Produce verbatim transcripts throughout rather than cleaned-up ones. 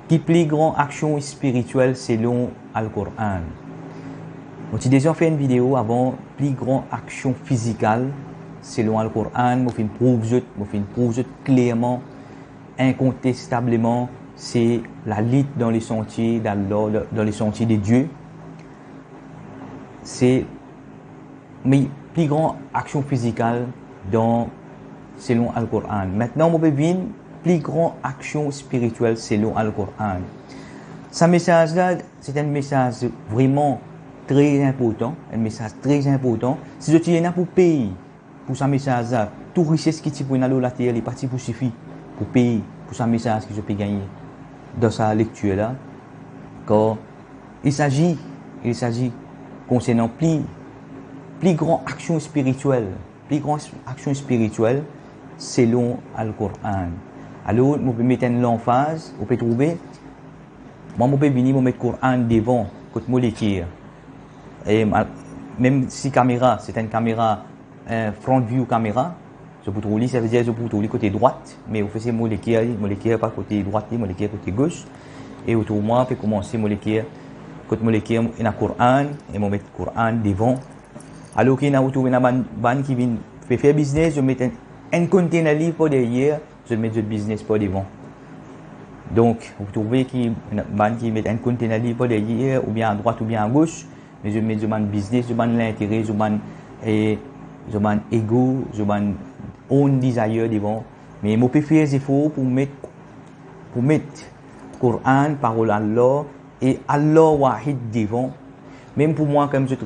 Ki pli gran aksion spiritiel selon Al-Koran? Mo ti deza fer enn video avan, pli gran aksion fizikal selon Al-Koran, mo finn prouv zot, mo finn prouv zot klerman, inkontestableman, se lalit dan lesantie d'Allah, dan lesantie de Dieu. Se, me pli gran aksion fizikal dan, selon Al-Koran. Mintnan, mo pe vinn pli gran aksion spiritiel selon Al-Koran. Sa mesaz la, se enn mesaz vreman tre inportan, enn mesaz tre inportan. Si zot ti ena pou pey pou sa mesaz la, tou rises ki ti pou ena lor later, li pa ti pou sifi pou pey pou sa mesaz ki zot pe gagne dan sa lektir la. Kar il s'agit, il s'agit konsernan pli, pli gran aksion spiritiel, pli gran aksion spiritiel selon Al-Koran. Alor, mo pe met enn lanfaz, ou pe trouve, mwa, mo pe vini, mo met Koran devan kot mo lekir. E ma-, mem si kamera, se enn kamera, eh, front view kamera, zot pou trouv li, savedir zot pou trouv li kote drwat, me ou fer se mo lekir, mo lekir pa kote drwat li, mo lekir kote gos. E ou trouv mwa pe koumanse mo lekir, kot mo lekir ena Koran, e mo met Koran devan. Alor ki ena, ou trouve ena bann, bann ki vinn pe fer biznes, zot met enn, enn kontener liv par deryer, zot met zot biznes par devan. Donk, ou trouve ki ena bann ki met enn kontener liv par deryer, oubien adrwat oubien agos, me zot met zot bann biznes, zot bann lintere, zot bann, eh, zot bann ego, zot bann own desire devan. Me mo pe fer zefor pou met, pou met Koran, parol Allah, e Allah Wahid devan. Mem pou mwa, kan zot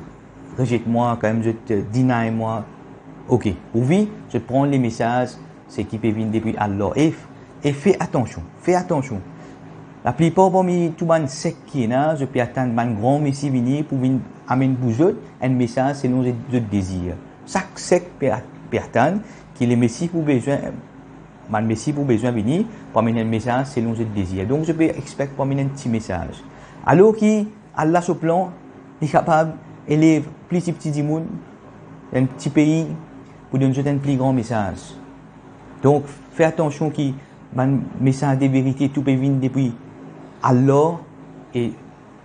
rezet mwa, kan zot, eh, deny mwa, ok, ou vi, zot pran lemesaz, seki pe vinn depi Allah. E, e fer atansion, fer atansion. Laplipar parmi tou bann sek ki ena, zot pe atann bann gran mesi vini pou vinn amenn pou zot enn mesaz selon zot, zot dezir. Sak sek pe at-, pe atann ki lemesi pou bezwin, bann mesi pou bezwin vini pou amenn enn mesaz selon zot dezir. Donk, zot pe expect pou amenn enn ti mesaz. Alor ki Allah so plan, li kapav elev pli tipti dimoun, enn ti pei, pou donn zot enn pli gran mesaz. Donk, fer atansion ki bann mesaz de verite tou pe vinn depi Allah, e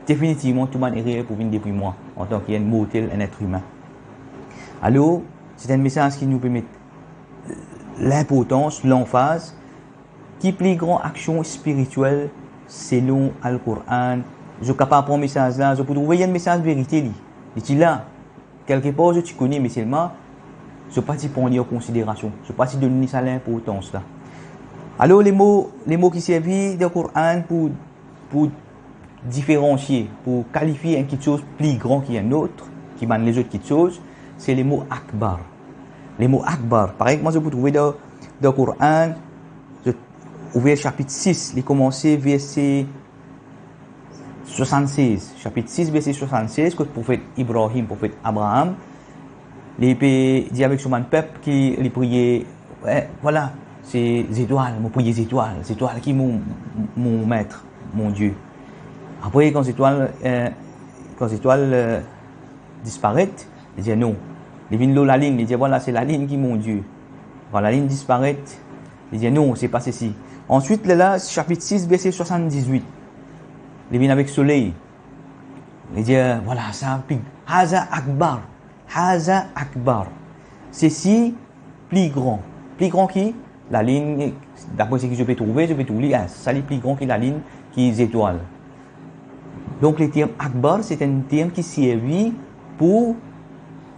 definitivman tou bann erer pou vinn depi mwa, antan ki enn mortel, enn et imin. Alor, se enn mesaz ki nou pe met linportans, lanfaz, ki pli gran aksion spiritiel selon Al-Koran. Zot kapav pran mesaz la, zot pou trouve enn mesaz verite li. Li ti la. Kelkepar zot ti kone, me selman zot pa ti pran li an konsiderasion. Zot pa ti donn li sa linportans la. Alor, lemo, lemo ki servi dan Koran pou, pou diferansie, pou kalifie enn kitsoz pli gran ki enn lot, ki bann lezot kitsoz, se lemo akbar. Lemo akbar, parey kouma zot pou trouve dan, dan Koran, zot ouver sapit sis, li koumanse verse swasann-sez, sapit sis, verse swasann-sez, kot profet Ibrahim, profet Abraham, li pe dir avek so bann pep ki li priye, eh, vwala, se zetwal, mo priye zetwal, zetwal ki mo, mo met, mo Die. Apre, kan zetwal, eh, kan zetwal, eh, disparet, li dir non. Li vinn lor lalinn, li dir, vwala, se lalinn ki mo Die. Kan lalinn disparet, li dir, non, se pa sesi. Answit, lerla, sapit sis, verse swasann-dizwit, li vinn avek soley. Li dir, vwala, sa, pi, haza akbar, haza akbar. Sesi pli gran. Pli gran ki lalinn, dapre seki zot pe trouve, zot pe trouv li, ah, sa li pli gran ki lalinn, ki zetwal. Donk, leterm akbar, se enn term ki servi pou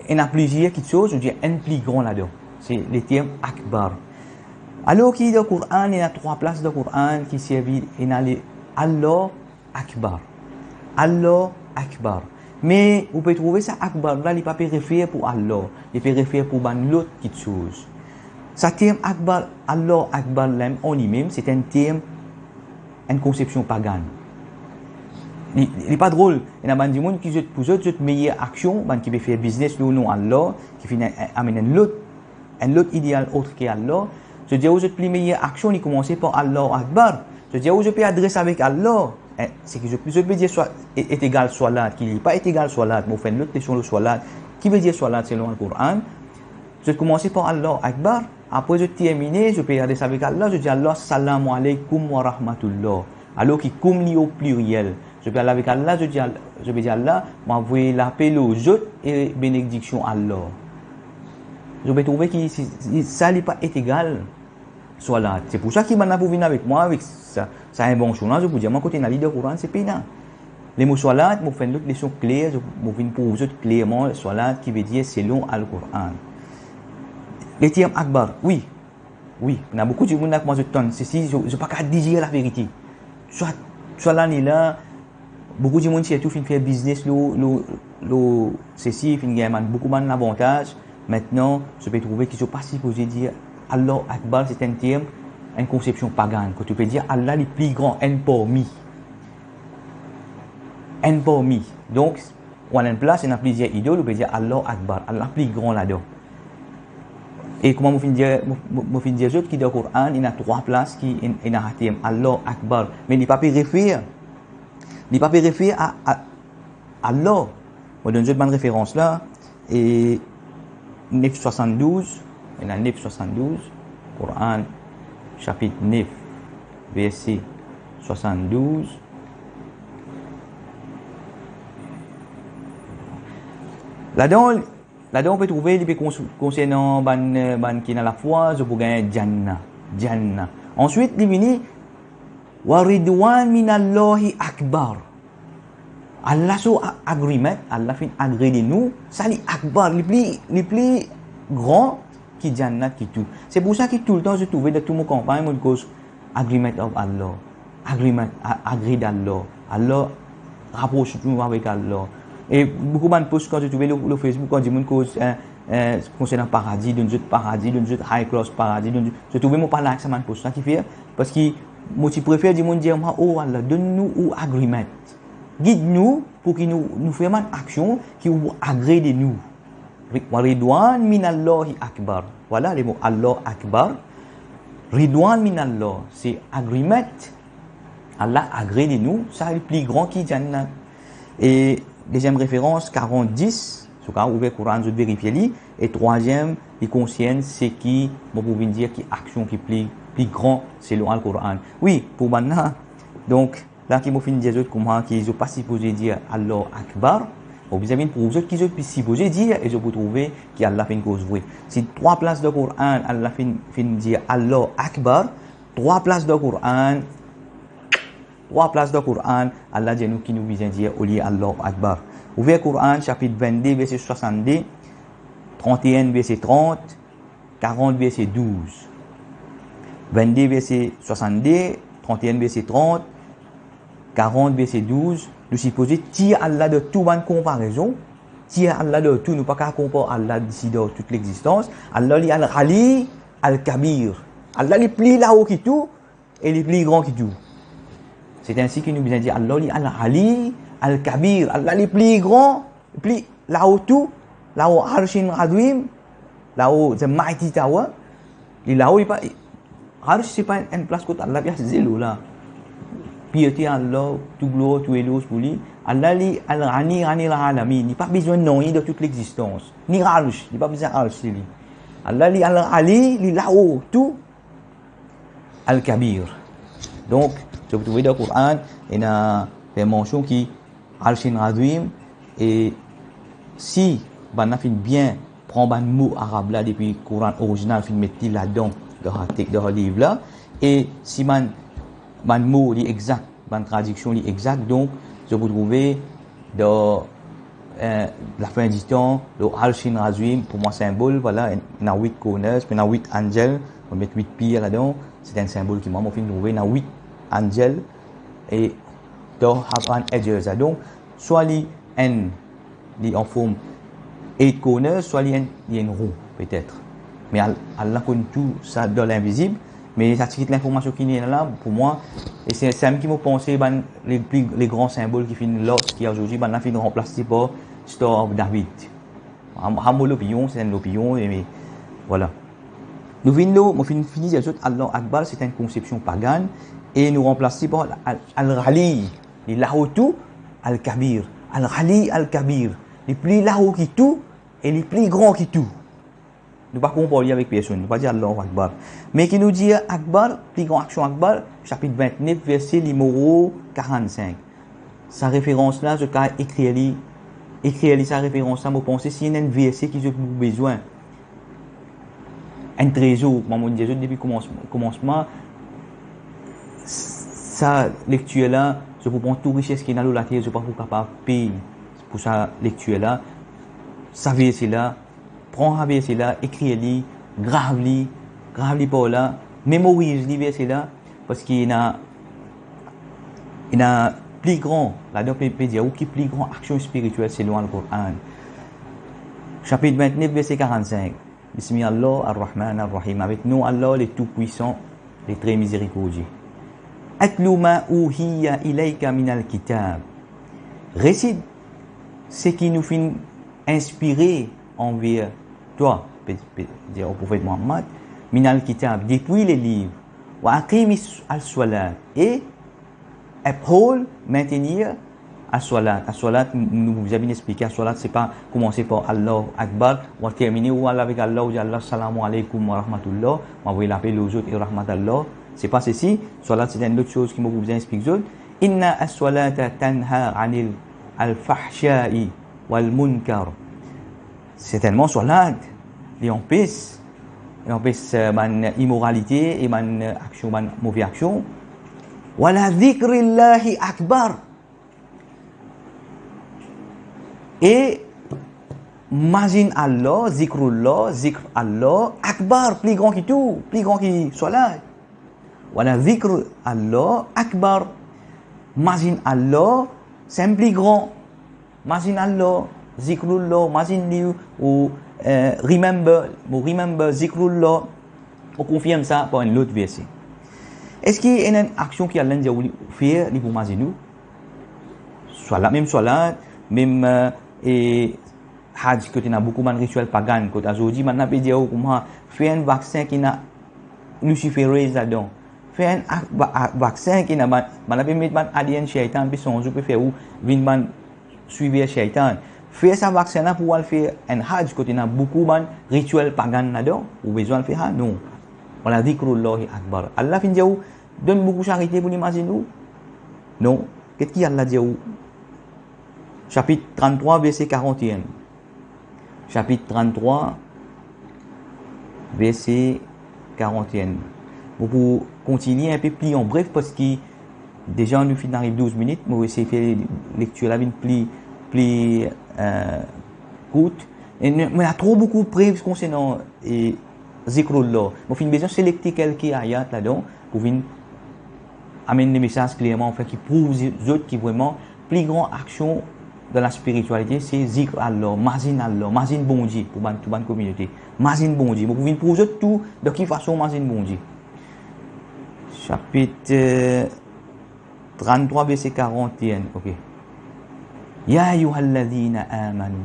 ena plizier kitsoz, oubien enn pli gran ladan. Se leterm akbar. Alor ki dan Koran, ena trwa plas dan Koran ki servi, ena le Allah Akbar. Allah Akbar. Me ou pe trouve sa Akbar la, li pa pe refer pou Allah, li pe refer pou bann lot kitsoz. Sa term Akbar, Allah Akbar la mem, an limem, se enn term, enn konsepsion pagan. Li, li pa drol. Ena bann dimoun ki zot, pou zot, zot meyer aksion, bann ki pe fer biznes lor non Allah, ki finn a-, amenn enn lot, enn lot ideal ot ki Allah. Zot dir ou zot pli meyer aksion, li koumanse par Allahu Akbar. Zot dir ou zot pe adres avek Allah. Eh, seki zot, zot pe dir swa, e-, et egal swalat, ki li pa et egal swalat, mo fer enn lot leson lor swalat. Ki vedir swalat selon Al-Koran? Zot koumanse par Allahu Akbar, apre zot termine, zot pe adres avek Allah, zot dir Allah, "Salamu alaikum wa rahmatullah." Alor ki koum li o pliriel. Zot pe al avek Allah, zot dir, zot pe dir Allah, mo avoy lape lor zot e benediksion Allah. Zot pe trouve ki si, si, sa li pa et egal swalat. Se pou sa ki bann la pou vinn avek mwa, avek sa, sa invansion la, zot pou dir mwa kote ena li dan Koran, se pena. Lemo swalat, mo finn lot leson kler, zot, mo finn prouv zot klerman swalat ki vedir selon Al-Koran. Le term akbar, wi, wi, ena boukou dimoun la kouma zot tann sesi, zot, zot pa kav dir laverite. Swa, swa lane la, boukou dimoun sirtou finn fer biznes lor, lor, lor sesi, finn gagn bann, boukou bann lavantaz. Aster, zot pe trouve ki zot pa sipoze dir Allah Akbar, se enn term, enn konsepsion pagan. Kot ou pe dir Allah li pli gran, enn parmi. Enn parmi. Donk, ou al enn plas, ena plizier idol, ou pe dir Allah Akbar, Allah pli gran ladan. E kouma mo finn dir, mo, mo, mo finn dir zot ki dan Koran, ena trwa plas ki en-, ena term Allah Akbar. Me li pa pe refer, li pa pe refer a, a, Allah. Mo donn zot bann referans la, e nef swasann-douz, ena nef swasann-douz, Koran, sapit nef, verse swasann-douz. Ladan, ladan ou pe trouve, li pe kons-, konsernan bann, bann ki ena lafwa, zot pou gagn Janna, Janna. Answit, li vini, "Wa ridwan minallahi akbar." Allah so a-, agreement, Allah finn agree de nou, sa li akbar, li pli, li pli gran ki Jannat ki tou. Se pou sa ki toultan zot trouve dan tou mo kanpagn, mo koz agreement of Allah, agreement, a-, agree d'Allah, Allah rapros nou avek Allah. E boukou bann post kan zot trouve lor, lor Facebook, kan dimoun koz, eh, eh, konsernan paradi, donn zot paradi, donn zot high class paradi, donn zot, zot trouve mo pa like sa bann post la, kifer? Parski mo ti prefer dimoun dir mwa, "O Allah, donn nou ou agreement. Gid nou pou ki nou, nou fer bann aksion ki ou agree de nou." Ri-, wa ridwan minallahi akbar. Vwala lemo Allah Akbar. Ridwan minallah, se agreement. Allah agree de nou, sa li pli gran ki Jannat. E deziem referans, karant dis, zot kav ouver Koran, zot verifie li. E trwaziem, li konsern seki mo pou vinn dir ki aksion ki pli, pli gran selon Al-Koran. Wi, pou bann la. Donk, la ki mo finn dir zot kouma ki zot pa sipoze dir Allah Akbar, mo bizin vinn prouv zot ki zot sipoze dir e zot pou trouve ki Allah finn koz vre. Si trwa plas dan Koran Allah finn, finn dir Allah Akbar, trwa plas dan Koran, trwa plas dan Koran, Allah dir nou ki nou bizin dir olie Allahu Akbar. Ouver Koran, sapit vennde, verse swasann-de, trant-e-enn, verse trant, karant, verse douz. Vennde, verse swasann-de, trant-e-enn, verse trant, karant, verse douz. Nou sipoze tir Allah dan tou bann konparezon, tir Allah dan tou, nou pa kav konpar Allah disi dan tout lexistans. Allah li Al-Ali Al-Kabir. Allah li pli lao ki tou, e li pli gran ki tou. Se ensi ki nou bizin dir Allah li Al-Ali Al-Kabir. Allah li pli gran, pli lao tou, lao Arshin Azim, lao the mighty tower. Li lao, li pa, Arsh se pa enn, enn plas kot Allah pe asize lor la. Pirte Allah, tou glwar, tou eloz pou li. Allah li Al-Ghani, Ghanil Alamin. Li pa bizin nanye dan tout lexistans. Ni Arsh, li pa bizin Arsh, se li. Allah li Al-Ali, li lao tou, Al-Kabir. Donk, zot pou trouve dan Koran, ena fer mansion ki Arshin Azim, e si bann la finn bien pran bann mo arab la depi Koran orizinal, finn met li ladan, dan, dan liv la, e si bann, bann mo li exak, bann tradiksion li exak, donk, zot pou trouve dan, eh, lafin ditan, lor Arshin Azim, pou mwa sinbol, vwala, ena wit corners, ena wit angel, mo met wit pie ladan, se enn sinbol ki mwa, mo finn trouve, ena wit angel, e dan sa bann edges la. Donk, swa li enn, li an form eight corners, swa li enn, li enn ron, petet. Me Al-, Allah konn tou sa dan linvizib, me sa ti kit linformasion ki ena la, pou mwa, e se, se sa mem ki mo panse, bann, le pli, le gran sinbol ki finn lost, ki azordi, bann la finn ranplase par Star of David. Am-, mo lopiyon, se enn lopiyon, e, me, vwala. Nou vinn lor, mo finn fini dir zot, Allah Akbar, se enn konsepsion pagan, e nou ranplase par Al-, Al-Ghali, li lao tou, Al-Kabir. Al-Ghali Al-Kabir, li pli lao ki tou, e li pli gran ki tou. Nou pa konpar li avek personn, nou pa dir Allahu Akbar. Me ki nou dir Akbar, pli gran aksion Akbar, sapit vintnef, verse nimero karannsink. Sa referans la, zot kapav ekrir li, ekrir li sa referans la, mo panse si ena enn verse ki zot pou bezwin, enn trezor, kouma mo dir zot depi koumans-, koumansman, sa lektir la, zot pou pran tou rises ki ena lor later, zot pa pou kapav pey pou sa lektir la, sa verse la, pran sa verse la, ekrir li, grav li, grav li par la, memoriz li verse la, parski ena, ena pli gran, ladan pe, pe dir ou ki pli gran aksion spiritiel selon Al-Quran. Sapit vintnef, verse karannsink. Bismillah ar-Rahman ar-Rahim. Avek nom Allah, le Tout-Puissant, le Très Miséricordieux. Atlu ma uhiya ilayka minal kitab. Resit seki nou finn inspire anver twa, pe, pe dir o profet Muhammad, minal kitab, depi le liv, wa aqimis as-salat, e uphold, maintenir, as-salat. As-salat, n-, nou bizin bien explike, as-salat, se pa koumanse par Allahu Akbar, ou al termine, ou al avek Allah, ou dir Allah, Assalamu alaikum wa rahmatullah, ou avoy lape lor zot e rahmat Allah. Se pa sesi, salat, se enn lot soz ki mo pou bizin explike zot. Inna as-salata tanha anil al-fahsha'i wal munkar. Sertennman, salat, li anpes, li anpes, eh, bann imoralite e bann, eh, aksion, bann move aksion. Wala zikrillahi akbar. E mazin Allah, zikrullah, zikr Allah, akbar, pli gran ki tou, pli gran ki salat. Wala zikr Allah akbar. Mazin Allah, se pli gran. Mazin Allah, zikrullah, mazin li, ou, eh, remember, ou remember zikrullah, ou konfirm sa par enn lot verse. Eski ena enn aksion ki Allah dir ou li fer, li pou mazin ou? Salat, mem salat, mem, eh, e haj, kot ena boukou bann ritiel pagan, kot azordi, bann la pe dir ou kouma, fer enn vaksin ki ena lucifer rays ladan. Fer enn a-, va-, a-, vaksin ki ena bann, bann la pe met bann A D N shaitan, pe sanz ou, pe fer ou vinn bann swiver shaitan. Fer sa vaksin la pou al fer enn haj kot ena boukou bann ritiel pagan ladan, ou bizin al fer sa? Non. Wala zikrullahi akbar. Allah finn dir ou, donn boukou charite pou li mazin ou? Non. Get ki Allah dir ou. Sapit tranntrwa, verse karanteen. Sapit tranntrwa, verse karanteen. Bon, pou kontinie enpe pli an bref, parski deza nou finn ariv douz minit, mo esey fer lektir la vinn pli, pli, eh, kourt. E nou, mo ena tro boukou prev konsernan, e, zikrullah. Mo finn bizin selekte kelke ayat ladan pou vinn amenn lemesaz klerman, anfin, ki prouv zot ki vreman pli gran aksion dan laspiritialite, se zikr Allah, mazin Allah, mazin Bondie, pou bann, tou bann kominote. Mazin Bondie. Mo pou vinn prouv zot tou dan ki fason mazin Bondie. Sapit, eh, tranntrwa, verse karanteen, ok. Ya ayyuhalladhina amanu.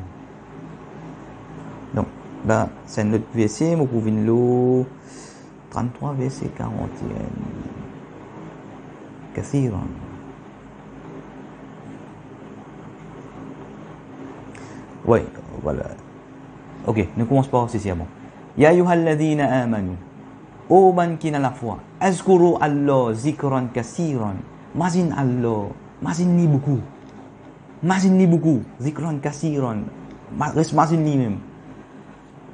Donk, la, se enn lot verse, mo pou vinn lor tranntrwa, verse karanteen. Kathiran. Wi, vwala. Ok, nou koumans par sesi, bon. Ya ayyuhalladhina amanu. O bann ki ena lafwa. Azkuru Allah zikran kathiran. Mazin Allah. Mazin li boukou. Mazin li boukou. Zikran kathiran. Ma-, res mazin li mem.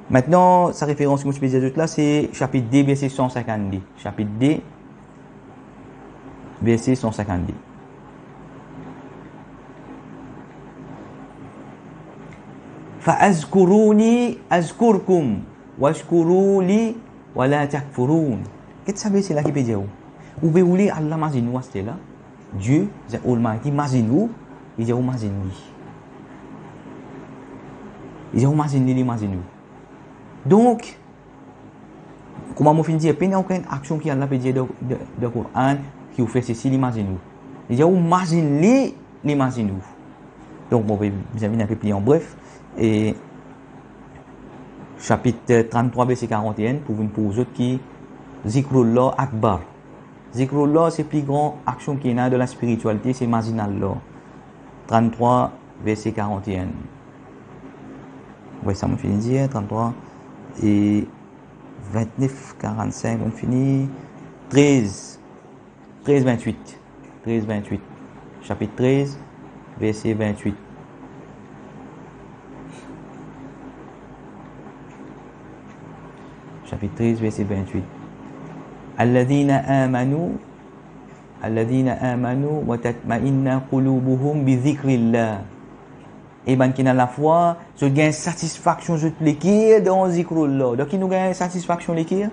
Aster, sa referans ki mo ti pe dir zot la, se sapit de, verse san sinkannde. Sapit de, verse san sinkannde. Fa azkuruni azkurkum, washkuru li, wala takfurun. Get sa verse la ki pe dir ou. Ou pe oule Allah mazin ou aster la. Dieu, the Almighty, mazin ou, li dir ou mazin li. Li dir ou mazin li, li mazin ou. Donk, kouma mo finn dir, pena okenn aksion ki Allah pe dir dan, dan, dan Koran, ki ou fer sesi, li mazin ou. Li dir ou mazin li, li mazin ou. Donk, mo pe bizin vinn enpe pli an bref, e sapit, eh, tranntrwa, verse karanteen, pou vinn prouv zot ki zikrullah akbar. Zikrullah, se pli gran aksion ki ena dan laspiritialite, se mazin Allah. Tranntrwa, verse karanteen. Wi, sa mo finn dir, tranntrwa. E vintnef, karannsink, nou fini. Trez, trez vintwit. Trez vintwit. Sapit trez, verse vintwit. Sapit trez, verse vintwit. Alladhina amanu, alladhina amanu wa tatma'innu qulubuhum bi dhikrillah. E bann ki ena lafwa, zot gagn satisfaksion zot leker dan zikrullah. Dan ki nou gagn satisfaksion leker?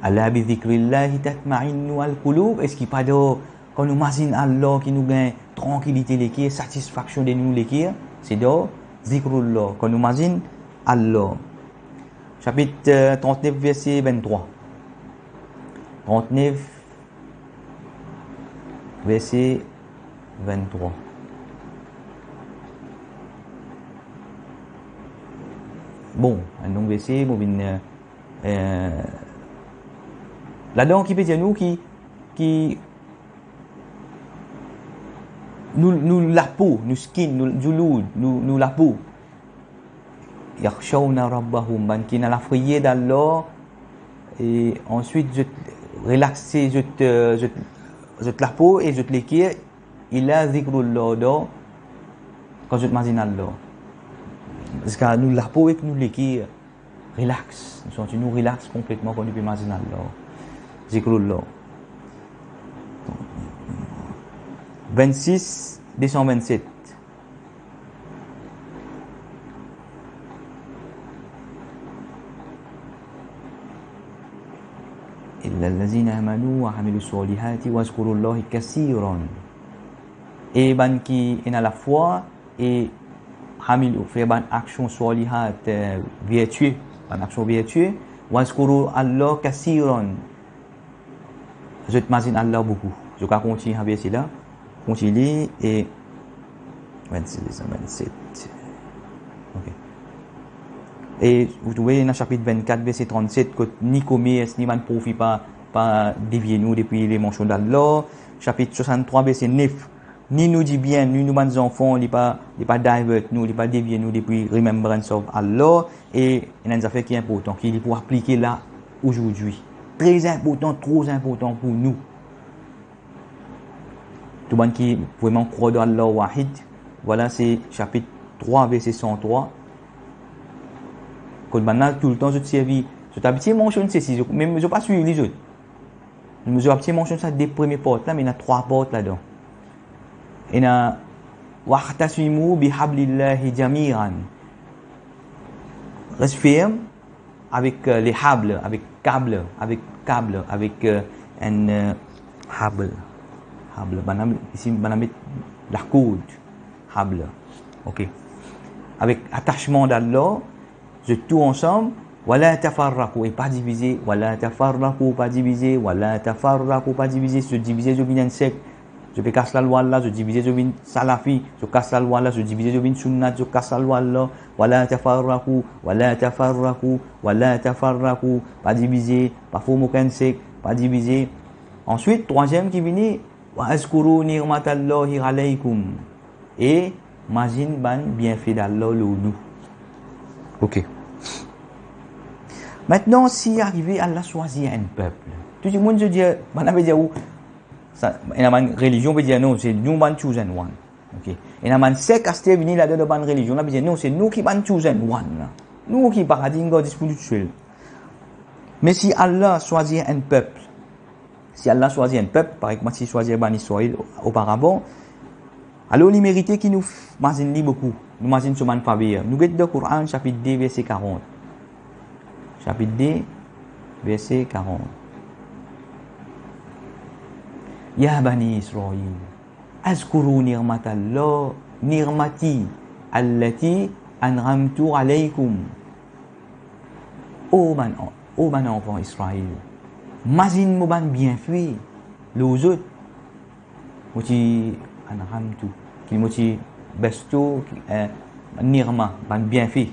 Ala bi zikrillahi tatma'innul qulub. Eski pa dan kan nou mazinn Allah ki nou gagn trankilite leker, satisfaksion de nou leker? Se dan zikrullah, kan nou mazinn Allah. Sapit, eh, trantnef, verse venntrwa. Trantnef, verse venntrwa. Bon, enn long verse, mo vinn, eh, eh, ladan ki pe dir nou ki, ki nou, nou lapo, nou skin, nou julud, nou, nou lapo. Yakhshawna rabbahum, bann ki ena lafrayer d'Allah, e answit zot relaxe zot, eh, zot, zot lapo e zot leker, ila zikrullah, dan kan zot mazinn Allah. Ziska nou lapo ek nou leker relax, nou santi nou relax konpletman kan nou pe mazinn Allah. Zikrullah. Vennsis, de san vennset. Illa allazina amanu wa amilu solihati wazkurullahi kasiran. E bann ki ena lafwa e amilu, fer bann aksion solihat, eh, vertie, bann aksion vertie, wazkuru Allah kasiran. Zot mazinn Allah boukou. Zot kapav kontign avek sela. Kontign li e vennsis, vennset. Ok. E ou trouve dan sapit vennkat, verse trannset, kot ni komers, ni bann profi pa, pa devie nou depi le mansion d'Allah. Sapit swasanntrwa, verse nef. Ni nou dibien, ni nou bann zanfan, li pa, li pa divert nou, li pa devie nou depi remembrance of Allah. E ena enn zafer ki inportan, ki li pou aplike la, ozordi. Tre inportan, tro inportan pou nou. Tou bann ki vreman krwar dan Allah Wahid, vwala se sapit trwa, verse san trwa. Kot bann la, toultan zot servi, zot abitie mansionn sesi, zot, mem zot pa swiv li zot. Nou, zot abitie mansionn sa de premie part la, me ena trwa part ladan. Ena, "Wa'tasimu bihablillahi jami'an." Res ferm avek, eh, le habl, avek kabl, avek kabl, avek, eh, enn, eh, habl. Habl, bann la, isi, bann la met lakord. Habl. Ok. Avek atasman dan lor, zot tou ansam, "Wala tafarraqu", e pa divize, "Wala tafarraqu", pa divize, "Wala tafarraqu", pa divize. Si zot divize, zot vinn enn sek. Zot pe kas lalwa Allah, zot divize, zot vinn salafi. Zot kas lalwa Allah, zot divize, zot vinn sunnat, zot kas lalwa Allah. "Wala tafarraqu, wala tafarraqu, wala tafarraqu", pa divize, pa form okenn sek, pa divize. Answit, trwaziem ki vini, "Wa azkuru ni'matallahi alaykum", e mazinn bann bienfe d'Allah lor nou. Ok. Aster, si arive Allah swazir enn pep, tou dimoun zot dir, bann la pe dir ou, sa, ena bann relizion pe dir, "Non, se nou bann chosen one." Ok. Ena bann sek aster vini ladan dan bann relizion la, pe dir, "Non, se nou ki bann chosen one la. Nou ki paradis gardis pou nou tousel." Me si Allah swazir enn pep, si Allah swazir enn pep, parey kouma ti swazir Bani Israil oparavan, alor li merite ki nou f-, mazinn li boukou, nou mazinn so bann faver. Nou get dan Koran, sapit de, verse karant. Sapit de, verse karant. "Ya Bani Israil, azkuru ni'matallah, ni'mati allati an'amtu alaykum." O bann, o bann zanfan Israil, mazinn mo bann bienfe lor zot. Mo ti an'amtu, ki mo ti bestow, eh, ni'ma, bann bienfe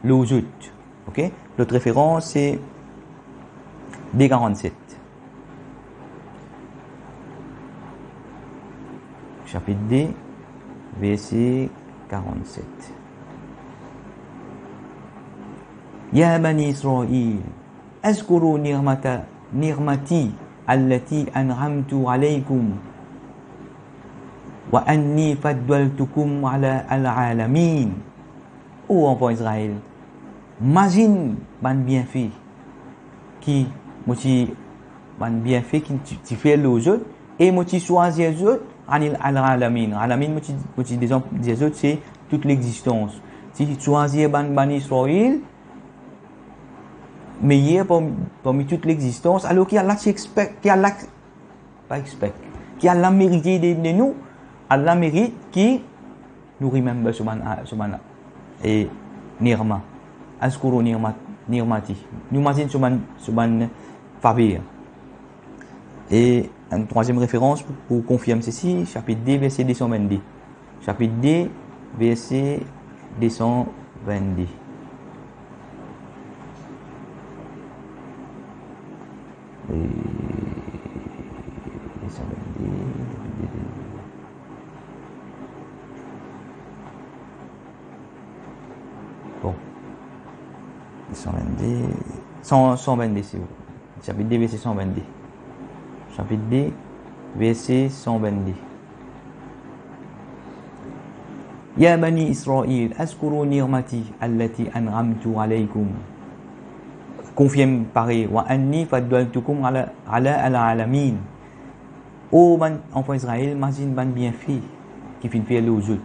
lor zot. Ok? Lot referans, se de karannset. Sapit de, verse karannset. Ya bani Israil, azkuru ni'mata, ni'mati allati an'amtu alaykum, wa anni faddaltukum ala al-alamin. O zanfan Izrael, mazinn bann bienfe ki mo ti, bann bienfe ki ti, ti fer lor zot, e mo ti swazir zot anil al-alamin. Alamin, mo ti, mo ti deza dir zot, se tou lexistans. Ti swazir bann, bann Izrael, meyer parmi, parmi tou lexistans, alor ki Allah ti expect, ki Allah, pa expect, ki Allah merite de, de nou, Allah merit ki nou remember so bann, so bann, e, ni'ma. Azkuru ni'mat, ni'mati. Nou mazinn so bann, so bann faver. E enn trwaziem referans pou, pou konfirm sesi, sapit de, verse de san vennde. Sapit de, verse de san vennde. E, de san vennde, sapit de, de, bon. De san vennde, san, san vennde, se bon. Sapit de, verse san vennde. Sapit de, verse san vennde. Ya bani Israil, azkuru ni'mati allati an'amtu alaykum. Konfirm parey, wa anni faddaltukum ala, ala al-alamin. O bann zanfan Izrael, mazinn bann bienfe ki finn fer lor zot.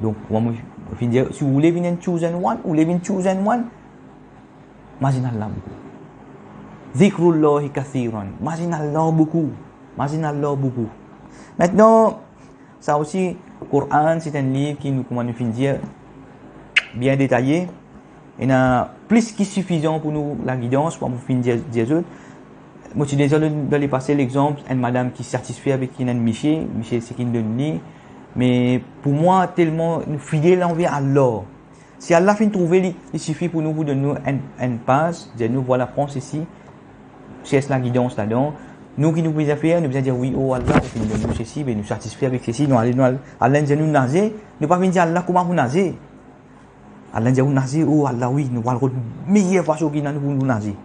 Donk, mo, mo finn dir, si ou le vinn enn chosen one, ou le vinn chosen one, mazinn Allah boukou. Zikrullahi kathiran. Mazinn Allah boukou. Mazinn Allah boukou. Aster, sa osi, Koran, se enn liv ki nou, kouma nou finn dir, bien detaye. Ena plis ki sifizan pou nou lagidans, kouma mo finn dir, dir zot. Mo ti deza donn dan lepase lexanp enn madam ki satisfe avek enn misie, misie seki donn li. Me pou mwa, telman nou fidel anver Allah, si Allah finn trouve li, li sifi pou nou, pou donn nou enn, enn pas, dir nou, vwala, pran sesi, sers lagidans ladan. Nou ki nou bizin fer, nou bizin dir, wi, o Allah, ou finn donn nou sesi, be nou satisfe avek sesi, nou ale, nou al, al dir nou naze, nou pa vinn dir Allah kouma pou naze. Allah dir ou naze, o Allah, wi, nou pral rod meyer fason ki ena nou pou nou naze.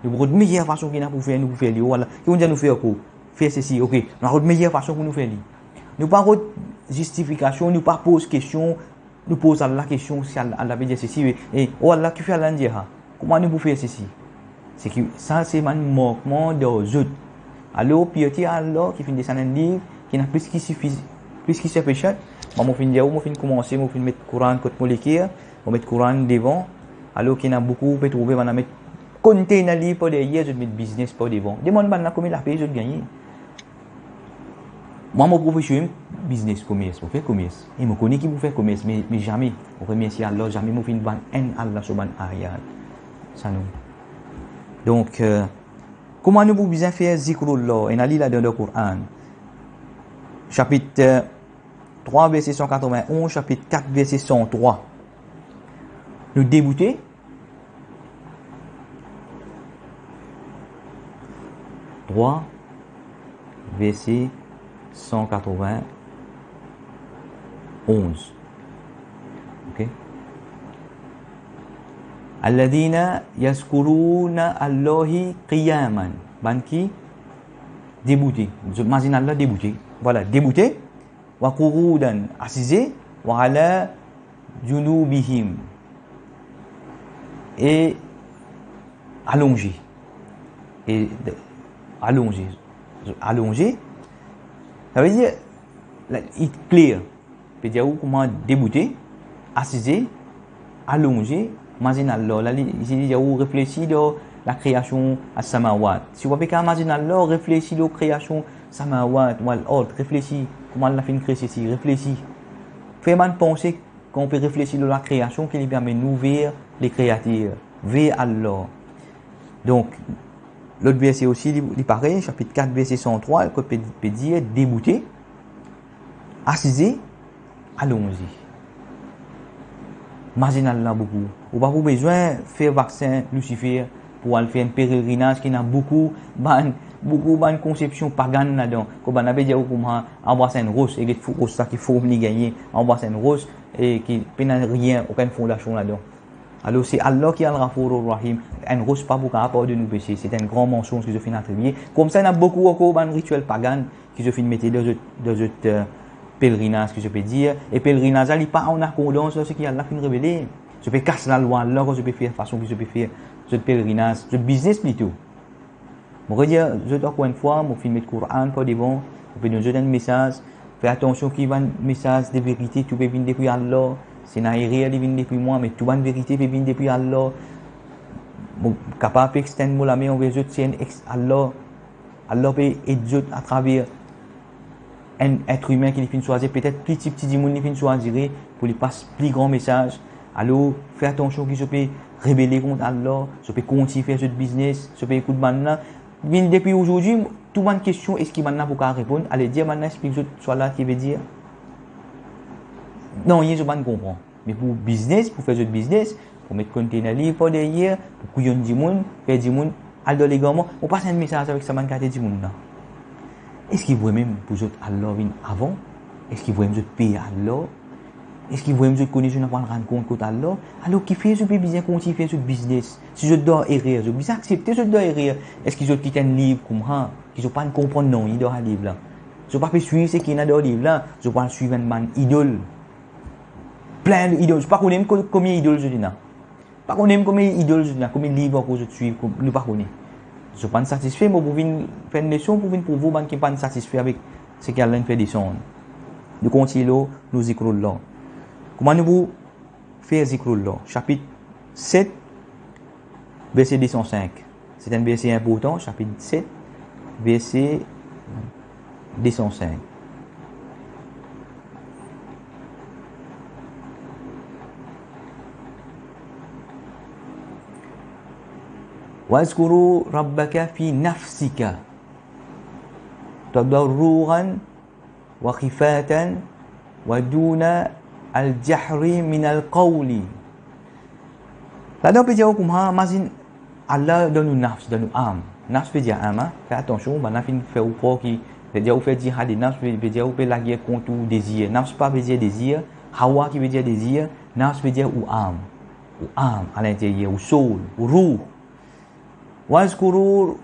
Nou pou rod meyer fason ki ena pou fer, nou pou fer li, o Allah. Ki ou dir nou fer ankor? Fer sesi, ok. Nou pral rod meyer fason pou nou fer li. Nou pa rod zistifikasion, nou pa poz kestion, nou poz Allah kestion, si Allah, Allah pe dir sesi, e, e, o Allah, kifer Allah dir sa? Kouma nou pou fer sesi? Seki, sa se bann mankman dan zot. Alor, pirti Allah ki finn desann enn liv, ki ena plis ki sifiz-, plis ki sifizan. Mwa, mo finn dir ou, mo finn koumanse, mo finn met Koran kot mo leker, mo met Koran devan. Alor ki ena boukou, ou pe trouve bann la met kontener liv par deryer, zot met biznes par devan. Demann bann la konbien lape zot gagne. Mwa, mo profesion, biznes, komers, mo fer komers. E mo kone ki pou fer komers, me, me zame, mo remersie Allah, zame mo finn vann enn Allah so bann ayat. Sa non. Donk, eh, kouma nou pou bizin fer zikrullah, ena li ladan dan Koran. Sapit, eh, trwa, verse san katrovin-onz, sapit kat, verse san trwa. Nou deboute, trwa, verse san katrovin-onz. Ok? Alladhina yazkuruna Allaha qiyaman. Bann ki deboute. Zot mazinn Allah deboute. Vwala, deboute. Wa qu'udan, asize, wa ala junubihim, e alonze. E de-, alonze. Alonze, savedir, la, li kler. Pe dir ou kouma deboute, asize, alonze, mazinn Allah. La, li, li dir ou reflesi dan lakreasion as-samawat. Si ou pa pe kapav mazinn Allah, reflesi lor kreasion samawat wal ard, reflesi kouma Allah finn kre sesi, reflesi. Fer bann panse kan ou pe reflesi lor lakreasion ki li pe amenn nou ver lekreater, ver Allah. Donk, lot verse osi, li, li parey, sapit kat, verse san trwa, kot pe, pe dir, deboute, asize, alonze. Mazinn Allah boukou. Ou pa pou bizin fer vaksin Lisifer pou al fer enn pelerinaz ki ena boukou bann, boukou bann konsepsion pagan ladan. Kot bann la pe dir ou kouma anbras enn ros, e get fou ros sa ki form li gagne, anbras enn ros, e ki pena rien, okenn fondasion ladan. Alor, se Allah ki Al-Ghafour Ar-Rahim. Enn ros pa pou kapav pardonn nou pese. Se enn gran mansonz ki zot finn atribie. Koumsa, ena boukou ankor bann ritiel pagan ki zot finn mete dan zot, dan zot, eh, pelerinaz ki zot pe dir. E pelerinaz la, li pa an akordans ar seki Allah finn revele. Zot pe kas lalwa Allah kan zot pe fer fason ki zot pe fer zot pelerinaz, zot biznes plito. Mo redir zot ankor enn fwa, mo finn met Koran par devan, mo pe donn zot enn mesaz. Fer atansion ki bann mesaz de verite, tou pe vinn depi Allah. Si ena erer, li vinn depi mwa, me tou bann verite pe vinn depi Allah. Mo kapav pe extenn mo lame anver zot, si enn ex-, Allah, Allah pe ed zot atraver enn etre imin ki li finn swazir, petet pli ti, pti dimoun li finn swazir pou li pas pli gran mesaz. Alor, fer atansion ki zot pe rebele kont Allah, zot pe kontign fer zot biznes, zot pe ekout bann la. Vinn depi azordi, tou bann kestion, eski bann la pou kapav reponn, ale dir bann la, explik zot swalat ki vedir. Nanye zot pa'nn konpran. Me pou biznes, pou fer zot biznes, pou met kontener liv par deryer, pou kouyonn dimoun, fer dimoun al dan legarman, mo pas enn mesaz avek sa bann kalite dimoun la. Eski vremem pou zot Allah vinn avan? Eski vremem zot per Allah? Eski vremem zot kone zot ena pou al rann kont kot Allah? Alor kifer zot pe bizin kontign fer zot biznes? Si zot dan erer, zot bizin aksepte zot dan erer. Eski zot kit enn liv koumsa, ki zot pa'nn konpran nanye dan sa liv la? Zot pa pe swiv seki ena dan liv la, zot pou al swiv enn bann idol. Plin idol. Zot pa kone mem ko-, konbien idol zot ena. Pa kone mem konbien idol zot ena, konbien liv ankor zot swiv, kom-, nou pa kone. Zot pa'nn satisfe, mo pou vinn fer enn leson, pou vinn prouv ou bann ki pa'nn satisfe avek seki Allah inn fer desann. Nou kontign lor nou zikrullah. Kouma nou pou fer zikrullah? Sapit set, verse de san sink. Se enn verse inportan, sapit set, verse de san sink. Wazkuru rabbaka fi nafsika tadarruan wa khifatan wa duna al-jahri minal qawli. Ladan pe dir ou kouma, mazinn Allah dan nou nafs, dan nou am. Nafs vedir am, a? Fer atansion, bann la finn fer ou krwar ki, vedir ou fer jihad nafs, ve-, vedir ou pe lager kont ou dezir. Nafs pa vedir dezir, hawa ki vedir dezir, nafs vedir ou am. Ou am, alinteryer, ou soul, ou rouh. Wazkuru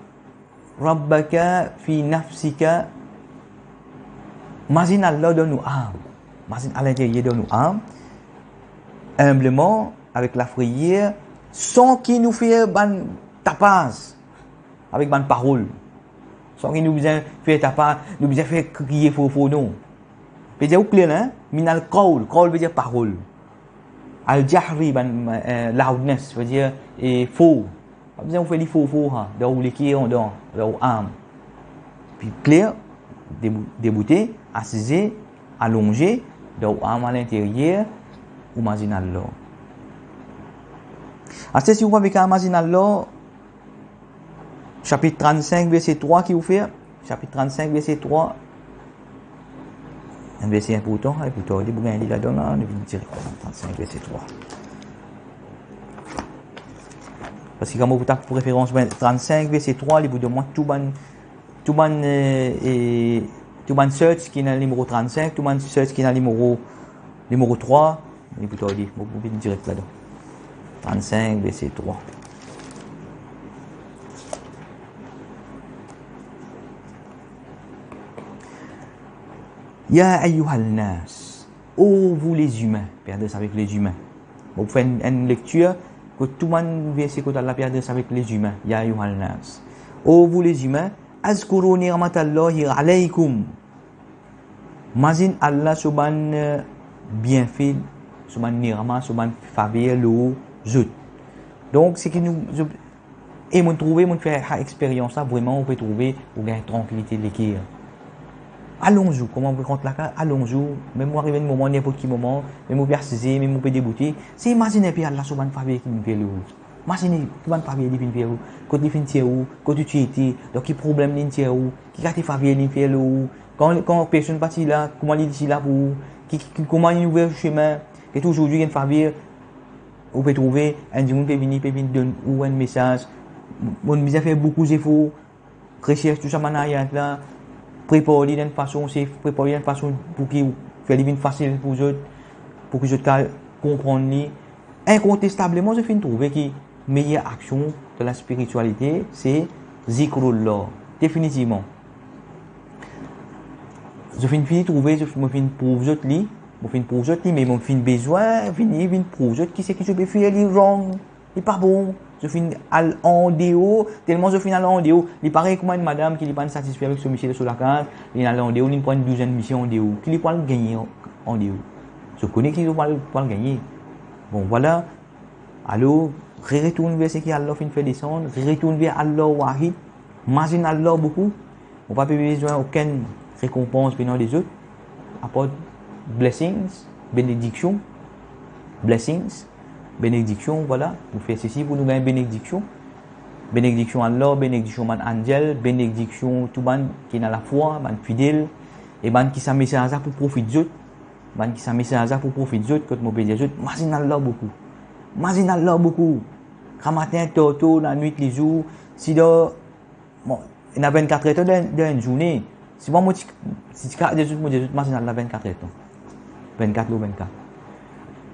rabbaka fi nafsika. Mazinn Allah dan nou am. Mazinn alinteryer dan nou am. Inbleman, avek lafreyer, san ki nou fer bann tapaz avek bann parol. San ki nou bizin fer tapaz, nou bizin fer kriye for for, non. Pe dir ou kler la, hein? Minal qawl, qawl vedir parol. Al-jahri, bann, eh, loudness, vedir, e for. Pa bizin ou fer li for for, ha, dan ou leker, andan, dan ou am. Pi kler, debou-, deboute, asize, alonze, dan ou am alinteryer, ou mazinn Allah. Aster si ou pa pe kav mazinn Allah, sapit trannsink, verse trwa ki ou fer, sapit trannsink, verse trwa. Enn verse inportan, e pou tarde pou gagn li ladan la, nou vinn direk trannsenk verse trwa. Parski kan mo pou tap referans, ben, trannsenk verse trwa, li pou donn mwa tou bann, tou bann, eh, eh, tou bann search ki ena nimero trannsenk, tou bann search ki ena nimero, nimero trwa, li pou tarde, mo pou vinn direk ladan. Trannsenk verse trwa. Ya ayyuhan nas, ô vous les humains, pe adres avek les humains. Mo pou fer enn, enn lektir kot tou bann verse kot Allah pe adres avek les humains, ya ayyuhan nas. Ô vous les humains, azkuru ni'matallahi alaykum. Mazinn Allah so bann, eh, bienfe, so bann ni'ma, so bann faver lor zot. Donk, seki nou, zot, e mo trouve, mo fer sa experyans la, vreman, ou pe trouve, ou gagn trankilite leker. Alonz ou, kouma ou pe rant lakaz, alonz ou, mem ou ariv enn moman, ninport ki moman, mem ou pe asize, mem ou pe deboute, se imazinn inpe Allah so bann faver ki finn fer lor ou. Imazinn ki bann faver li finn fer ou, kot li finn tir ou, kot ou ti ete, dan ki problem li finn tir ou, ki kalite faver li finn fer lor ou, kan, kan personn pa ti la, kouma li ti la pou ou, ki, ki, ki, kouma li ouver ou semin, ki touzour ou gagn faver, ou pe trouve, enn dimoun pe vini, pe vinn donn ou enn mesaz, mo bizin fer boukou zefor, resershe tou sa bann ayat la, prepar li dan enn fason, se prepar li dan enn fason pou ki fer li vinn fasil pou zot, pou ki zot kav konprann li. Inkontestableman, zot finn trouve ki meyer aksion dan laspiritialite, se zikrullah, definitivman. Zot finn fini trouve, zot, mo finn prouv zot li, mo finn prouv zot li, me mo finn bizin vini, vinn prouv zot ki seki zot pe fer li wrong, li pa bon. Zot finn al andeor, telman zot finn al andeor, li parey kouma enn madam ki li pa satisfe avek so misie dan so lakaz, li al andeor, li pran enn douzenn misie andeor, ki li pou al gagne an-, andeor. Zot kone ki li pou al, pou al gagne. Bon, vwala. Alor, re-retourn ver seki Allah finn fer desann, re-retourn ver Allah Wahid, mazinn Allah boukou. Ou pa pe bizin okenn rekonpans vena de zot, apar blessings, benediksion, blessings, benediksion, vwala, nou fer sesi pou nou gagn benediksion. Benediksion Allah, benediksion bann anzel, benediksion tou bann ki ena lafwa, bann fidel, e bann ki sa mesaz la pou profit zot, bann ki sa mesaz la pou profit zot, kot mo pe dir zot, mazinn Allah boukou. Mazinn Allah boukou. Gramatin, tar tar, lanwit, lizour, si dan, bon, ena vennkat er tan dan, dan enn zourne. Si mo ti, si ti kapav dir zot, mo dir zot, mazinn Allah vennkat er tan. Vennkat lor vennkat.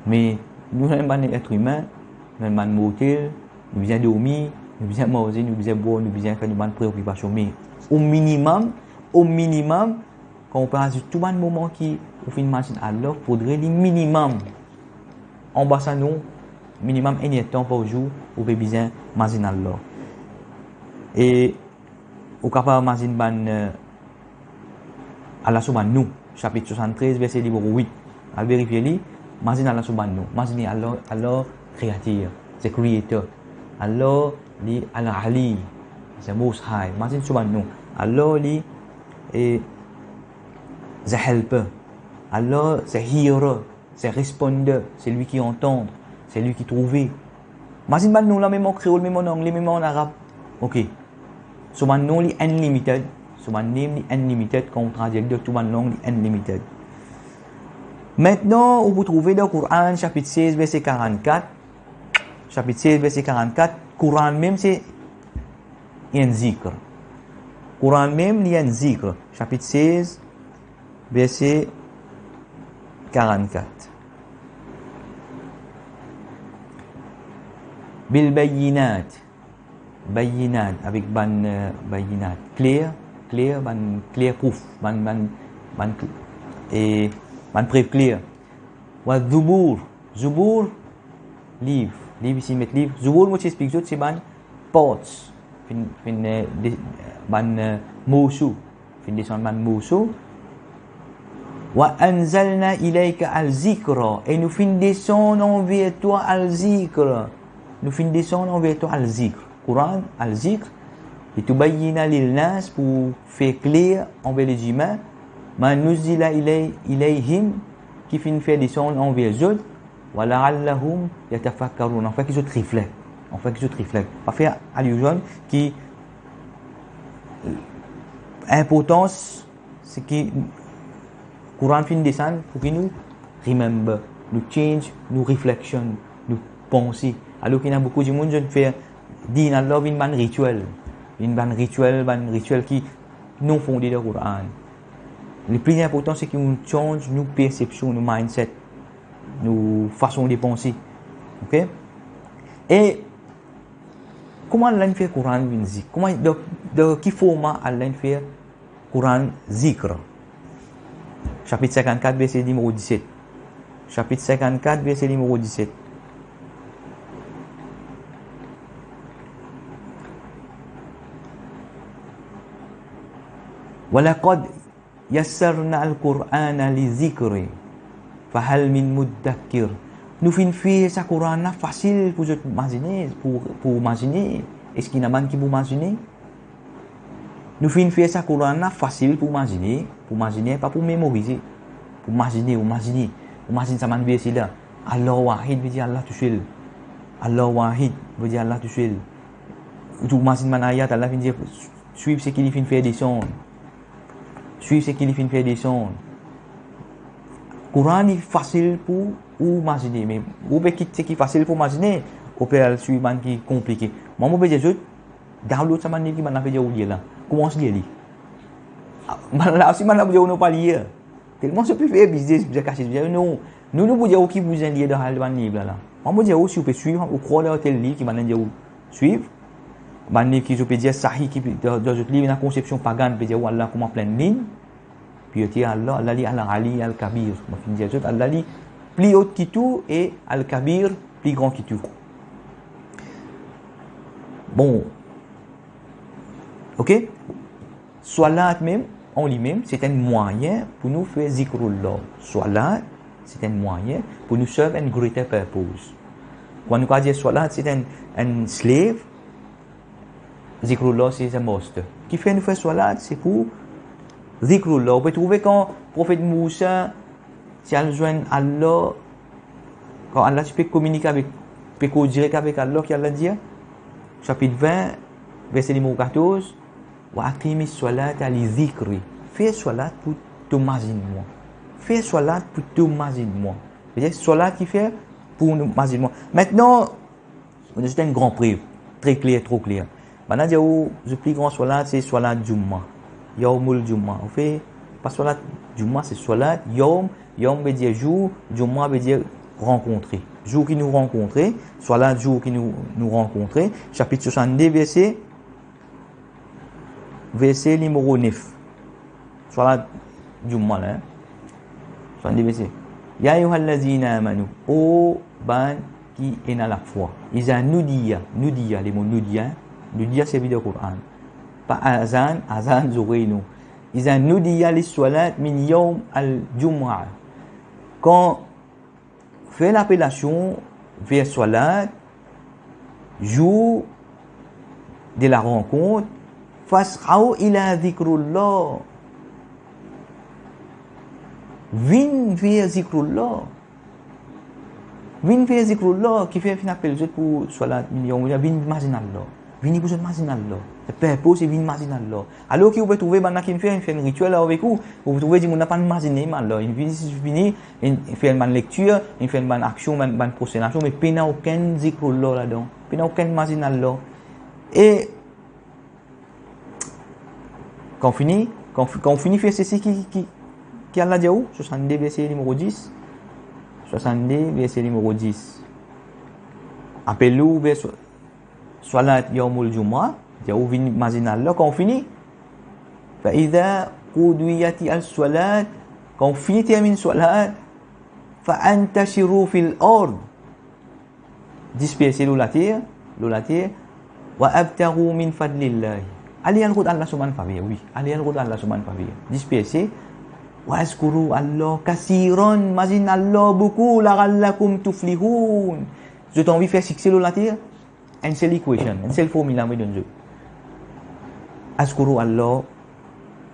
Me nou, nou bann et imin, nou bann mortel, nou bizin dormi, nou bizin manze, nou bizin bwar, nou bizin fer nou bann preokipasion. Me o minimem, o minimem, kan ou pe azout tou bann moman ki ou finn mazinn Allah, fodre li minimem, anba sa nom, minimem enn er tan par zour, ou pe bizin mazinn Allah. E ou kapav mazinn bann, eh, Allah so bann nom, sapit swasanntrez, verse nimero wit. Al verifie li, mazinn Allah so bann nom. Mazinn Allah, Allah kreater, the creator. Allah li Al-Ali, the Most High. Mazinn so bann nom. Allah li, eh, the Helper. Allah the Hearer, the Responder, celui qui entend, celui qui trouve. Mazinn bann nom la, mem an kreol, mem an angle, mem an arab. Ok. So bann nom li unlimited, so bann nim li unlimited, kan ou tradwir dan tou bann lang li unlimited. Aster, ou pou trouve dan Koran, sapit sez, verse karannkat, sapit sez, verse karannkat, Koran mem se enn zikr. Koran mem li enn zikr, sapit sez, verse karannkat. Bil bayyinat, bayyinat, avek bann, eh, bayyinat, kler, kler, bann kler proof, bann, bann, bann kl-, e bann prev kler. Wa zubur, zubur, liv, liv isi met liv. Zubur, mo ti explik zot, se bann parts, finn, finn, eh, de-, bann, eh, morso, finn desann bann morso. Wa anzalna ilayka al-zikra, e nou finn desann anver twa al-zikr. Nou finn desann anver twa al-zikr. Koran, al-zikr, litubayyina linnas, pou fer kler anver lezimin, ma nuzzila ilay-, ilayhim, ki finn fer desann anver zot, wa la'allahum yatafakkarun, anfin ki zot reflekt, anfin ki zot reflekt. Pa fer aluzionn ki inportans, seki Koran finn desann pou ki nou remember, nou change nou reflection, nou panse. Alor ki ena boukou dimoun, zot fer din Allah vinn bann rituel, vinn bann rituel, bann rituel ki non fonde dan Koran. Le pli inportan, se ki nou change nou persepsion, nou mindset, nou fason de panse. Ok? E kouma Allah inn fer Koran vinn zikr? Kouma, dan, dan ki forma Allah inn fer Koran zikr? Sapit sinkannkat, verse nimero diset. Sapit sinkannkat, verse nimero diset. Wa laqad yassarna al-Qur'ana lizikri, fahal min muddakkir. Nou finn fer sa Koran la fasil pou zot mazine, pou, pou mazine. Eski ena bann ki pou mazine? Nou finn fer sa Koran la fasil pou mazine, pou mazine, pa pou memorize. Pou mazine, ou mazine, ou mazine sa bann verse la. Allah Wahid ve dir Allah tousel. Allah Wahid ve dir Allah tousel. Ou mazine bann ayat, Allah finn dir, swiv seki li finn fer desann. Swiv seki li finn fer desann. Koran li fasil pou ou mazine, me ou pe kit seki fasil pou mazine, ou pe al swiv bann ki konplike. Mwa, mo pe dir zot, download sa bann liv ki bann la pe dir ou lir la. Koumans lir li. Bann la osi, bann la pou dir ou non, pa lir. Telman zot pe fer biznes, biznes kasiet, biznes, non. Nou, nou pou dir ou ki bizin lir dan bann liv la, la. Mwa, mo dir ou, si ou pe swiv, ou krwar dan tel liv ki bann dir ou swiv, bann liv ki zot pe dir sahi, ki dan, dan zot liv ena konsepsion pagan, pe dir ou Allah kouma plinn linn, purity Allah, Allah li Al-Ali Al-Kabir. Mo finn dir zot, Allah li pli ot ki tou e Al-Kabir, pli gran ki tou. Bon. Ok? Swalat mem, an limem, se enn mwayin pou nou fer zikrullah. Swalat, se enn mwayin pou nou serve enn greater purpose. Kan nou kapav dir swalat, se enn, enn slave, zikrullah, se enn master. Kifer nou fer swalat, se pou zikrullah. Ou pe trouve kan profet Mousa ti al zwenn Allah, kan Allah ti pe kominike avek, pe koz direk avek Allah, ki Allah dir? Sapit vin, verse nimero katorz, "Wa aqimis swalata li zikri." Fer swalat pou to mazinn mwa. Fer swalat pou to mazinn mwa. Vedir swalat ki fer pou nou mazinn mwa. Aster, mo donn zot enn gran prev, tre kler, tro kler. Bann dir ou, zot pli gran swalat, se swalat Jumma. Yawmul Jumma. Ou fer, pa swalat Jumma, se swalat Yawm. Yawm vedir zour, Jumma vedir rankontre. Zour ki nou rankontre, swalat zour ki nou, nou rankontre. Sapit swasann-de, verse, verse nimero nef. Swalat Jumma la, hein. Swasann-de, verse. Ya ayyuhallazina amanu, o bann ki ena lafwa. Iza nudiya, nudiya, lemo nudiya, hein. Nudiya servi dan Koran. Pa azan, azan zorey non. Iza nudiya lis-swalati min yawmil jum'a. Kan fer lapelasion ver swalat, zour de la rankont, fas'au ila zikrillah. Vinn ver zikrillah. Vinn ver zikrillah, kifer finn apel zot pou swalat, vinn mazinn Allah. Vini pou zot mazinn Allah. Sa purpose se vinn mazinn Allah. Alor ki ou pe trouve bann la ki finn fer, finn fer enn ritiel avek ou, ou trouve dimoun la pa'nn mazinn Allah. Li vini, vini, li fer bann lektir, li fer bann aksion, bann, bann prosternasion, me pena okenn zikrillah ladan. Pena okenn mazinn Allah. E kan ou fini, kan ou fi-, kan ou fini fer sesi ki, ki, ki Allah dir ou, swasann-de verse nimero dis. Swasann-de verse nimero dis. Apel ou ver swa-, swalat yawmul jum'a, dir ou vinn mazinn Allah kan ou fini. Fa iza qudiyatis swalat, kan ou fini terminn swalat, fantashiru fil ard, disperse lor later, lor later, wabtaghu min fadlillah. Ale al rod Allah so bann faver, wi. Ale al rod Allah so bann faver. Disperse. Wazkuru Allah kasiran, mazinn Allah boukou, la'allakum tuflihun. Zot anvi fer sikse lor later? Enn sel equation, enn sel formil la mo donn zot. Azkuru Allah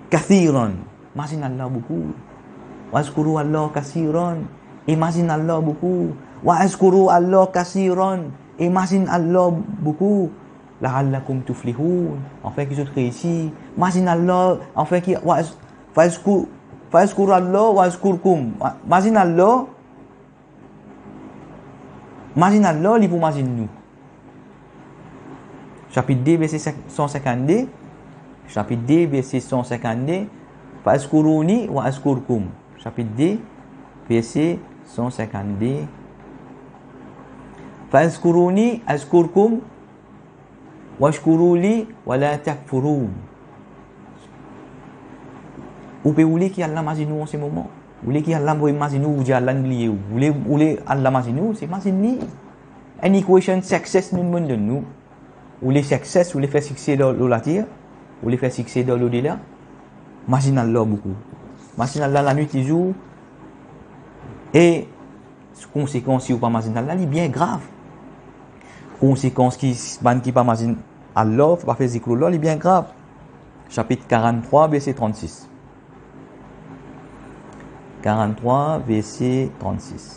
kasiran, mazinn Allah boukou. Wazkuru Allah kasiran, e mazinn Allah boukou. Wazkuru Allah kasiran, e mazinn Allah boukou. La'allakum tuflihun, afin ki zot reisi. Mazinn Allah, afin ki, waz-, fazku-, fazkuru Allah wazkurkum. Ma-, mazinn Allah, mazinn Allah, li pou mazinn nou. Sapit de, verse san sinkannde. Sapit de, verse san sinkannde. Fazkuruni wazkurkum. Sapit de, verse san sinkannde. Fazkuruni azkurkum, washkuru li wala takfurun. Ou pe oule ki Allah mazinn ou an se moman? Oule ki Allah mazinn ou, ou dir Allah bliye ou? Oule, oule Allah mazinn ou, se mazinn li. Enn equation success nou monn donn nou. Oule success, oule fer sikse dan, lor later, oule fer sikse dan lodela. Mazinn Allah boukou. Mazinn Allah lanwit, lezour. E konsekans si ou pa mazinn Allah, li bien grav. Konsekans ki bann ki pa mazinn Allah, pa fer zikrullah, li bien grav. Sapit karanntrwa, verse trannsis. Karanntrwa, verse trannsis.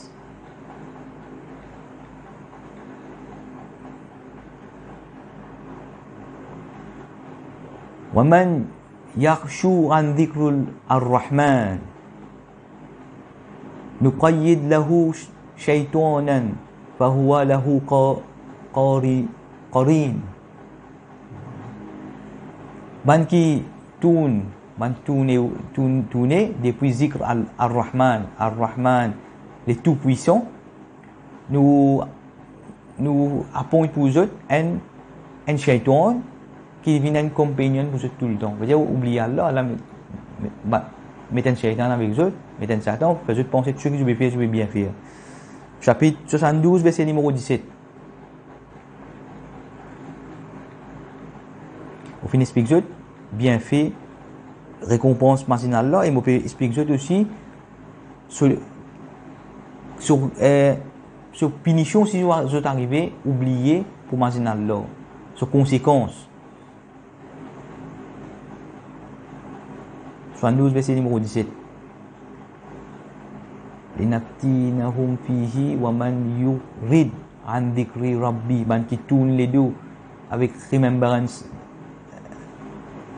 Wa man ya'shu an zikril rahman nuqayyid lahu shaytanan fahuwa lahu qa-, qari-, qarin. Bann ki tourn, bann tourne, tourn-, tourne depi zikr al-, Ar-Rahman, Ar-Rahman, le Tout-Puissant, nou nou appoint pou zot enn, enn shaitan ki vinn enn companion pou zot toultan. Vedir, oubliye Allah, Allah met, met, ba, met enn shaitan avek zot, met enn Satan, fer zot panse tou seki zot pe fer, zot pe bien fer. Sapit swasanndouz, verse nimero diset. Mo finn explik zot bienfe, rekonpans mazin Allah, e mo pe explik zot osi so, so, eh, so pinision si zot arive oubliye pou mazin Allah, so konsekans. Swasanndouz, verse nimero diset. Linaftinahum fihi wa man yu'rid an dhikri rabbi, bann ki tourn ledo avek remembrance,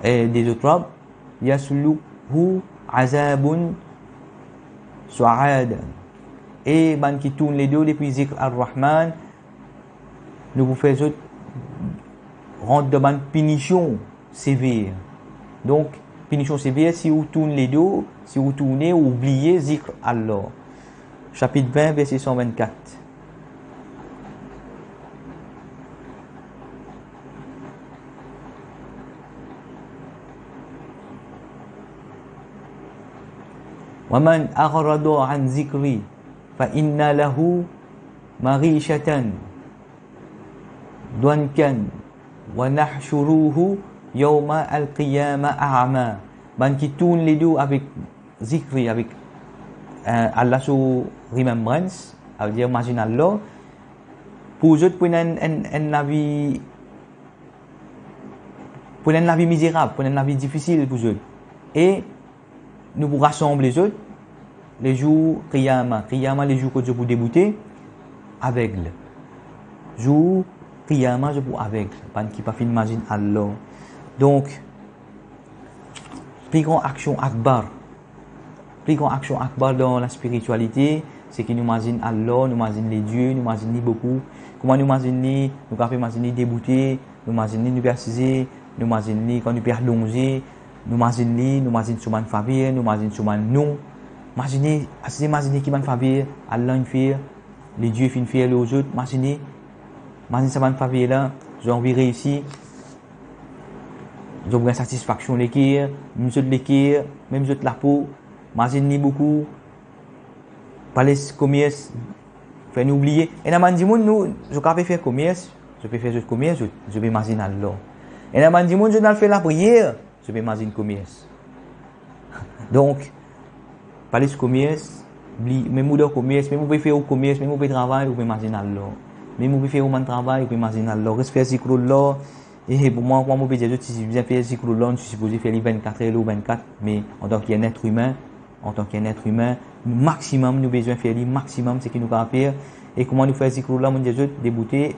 eh, de zot Rab, yaslukhu azabun su'ad. E bann ki tourn ledo depi zikr Ar-Rahman, nou pou fer zot rant dan bann pinision sever. Donk, pinision sever si ou tourn ledo, si ou tourne, ou oubliye zikr Allah. Sapit vin, verse san vennkat. Wa man a'rada an dhikri fa inna lahu ma'ishatan dankan wa nahshuruhu yawmal qiyamati a'ma. Bann ki tourn ledo avek zikri, avek, eh, Allah so remembrance, savedir mazin Allah, pou zot pou ena enn, enn, enn lavi, pou ena enn lavi mizerab, pou ena enn lavi difisil pou zot. E nou pou rasanble zot lezour qiyama. Qiyama, lezour kot zot pou deboute aveg. Zour qiyama, zot pou aveg, bann ki pa finn mazin Allah. Donk, pli gran aksion akbar, pli gran aksion akbar dan laspiritialite, se ki nou mazin Allah, nou mazin Ledie, nou mazin li boukou. Kouma nou mazin li? Nou kapav mazin li deboute, nou mazin li nou pe asize, nou mazin li kan nou pe alonze, nou mazin li, nou mazin so bann faver, nou mazin so bann non. Mazine, asize, mazine ki bann faver Allah inn fer, Ledie finn fer lor zot, mazine, mazine sa bann faver la, zot anvi reisi, zot pou gagn satisfaksion leker, mem zot leker, mem zot lapo, mazin li boukou, pa les komers fer nou oubliye. Ena bann dimoun, nou, zot kapav pe fer komers, zot pe fer zot komers, zot, zot pe mazin Allah. Ena bann dimoun, zot al fer lapriyer, zot pe mazin komers. Donk, pa les komers, oubli, mem ou dan komers, mem ou pe fer ou komers, mem ou pe travay, ou pe mazin Allah. Mem ou pe fer ou bann travay, ou pe mazin Allah. Res fer zikrullah. E pou mwa, kouma mo pe dir zot, si bizin fer zikrullah, nou sipoze fer li vennkat er lor vennkat, me antan ki enn et imin, antan ki enn et imin, maximum, nou bizin fer li maximum, seki nou kapav fer. E kouma nou fer zikrullah, mo dir zot, deboute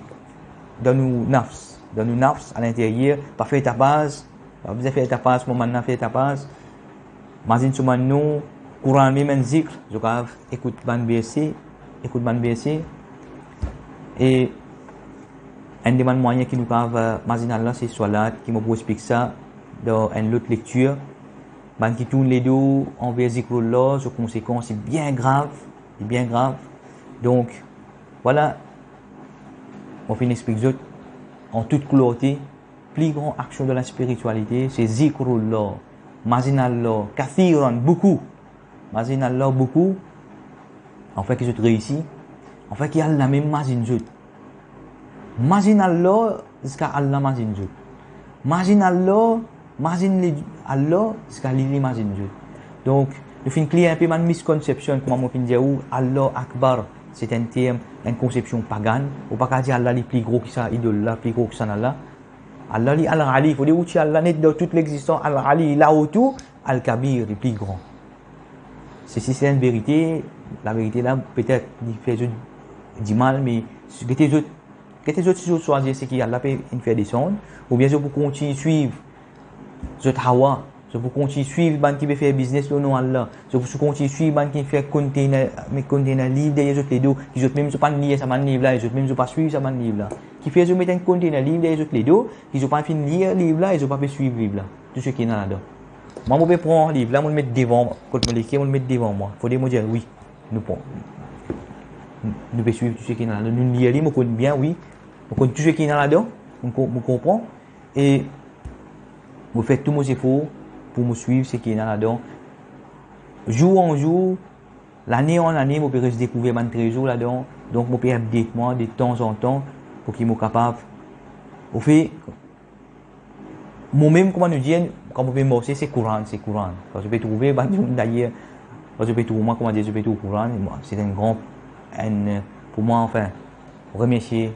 dan nou nafs, dan nou nafs, alinteryer, pa fer tapaz, pa bizin fer tapaz, kouma bann la fer tapaz. Mazin so bann non, Koran mem enn zikr, zot kapav ekout bann verse, ekout bann verse. E enn de bann mwayin ki nou kapav, eh, mazin Allah, se swalat, ki mo pou explik sa dan enn lot lektir. Bann ki tourn ledo anver zikrullah, so konsekans, se bien grav, se bien grav. Donk, vwala, mo finn explik zot an tout klarte, pli gran aksion dan laspiritialite, se zikrullah, mazin Allah, kathiran, boukou. Mazin Allah boukou, anfin ki zot reisi, anfin ki Allah mem mazin zot. Mazin Allah ziska Allah mazin zot. Mazin Allah, mazin li, Allah ziska li, li mazin zot. Donk, nou finn klir inpe bann misconception, kouma mo finn dir ou, Allah Akbar, se enn term, enn konsepsion pagan. Ou pa kapav dir Allah li pli gro ki sa idol la, pli gro ki sa la. Allah li Al-Ali, fode ou tir Allah net dan tout lexistans, Al-Ali, lao tou, Al-Kabir, li pli gran. Sesi se enn verite, laverite la, petet li fer zot dimal, me gete zot, gete zot si zot swazir seki Allah pe inn fer desann, oubien zot pou kontign swiv zot hawa, zot pou kontign swiv bann ki pe fer biznes lor non Allah, zot pou kontign swiv bann ki fer container, met container liv deryer zot ledo, ki zot mem zot pa'nn lir sa bann liv la, e zot mem zot pa swiv sa bann liv la. Kifer zot met enn container liv deryer zot ledo, ki zot pa finn lir liv la, e zot pa pe swiv liv la, tou seki ena ladan. Mwa, mo pe pran liv la, mo met devan, kot mo leker, mo met devan mwa. Fode mo dir, wi, nou pran. Nou pe swiv tou seki ena ladan. Nou lir li, mo konn bien, wi. Mo konn tou seki ena ladan. Mo ko-, mo konpran. E mo fer tou mo zefor pou mo swiv seki ena ladan. Zour an zour, lane an lane, mo pe res dekouver bann trezor ladan. Donk, mo pe update mwa de tanzantan pou ki mo kapav, anfet, momem, kouma nou dir, kan mo pe marse, se Koran, se Koran. Kan zot pe trouve, bann dimoun dayer, kan zot pe trouv mwa, kouma dir, zot pe trouv Koran, mwa, se enn gran, enn, pou mwa, anfin, remersie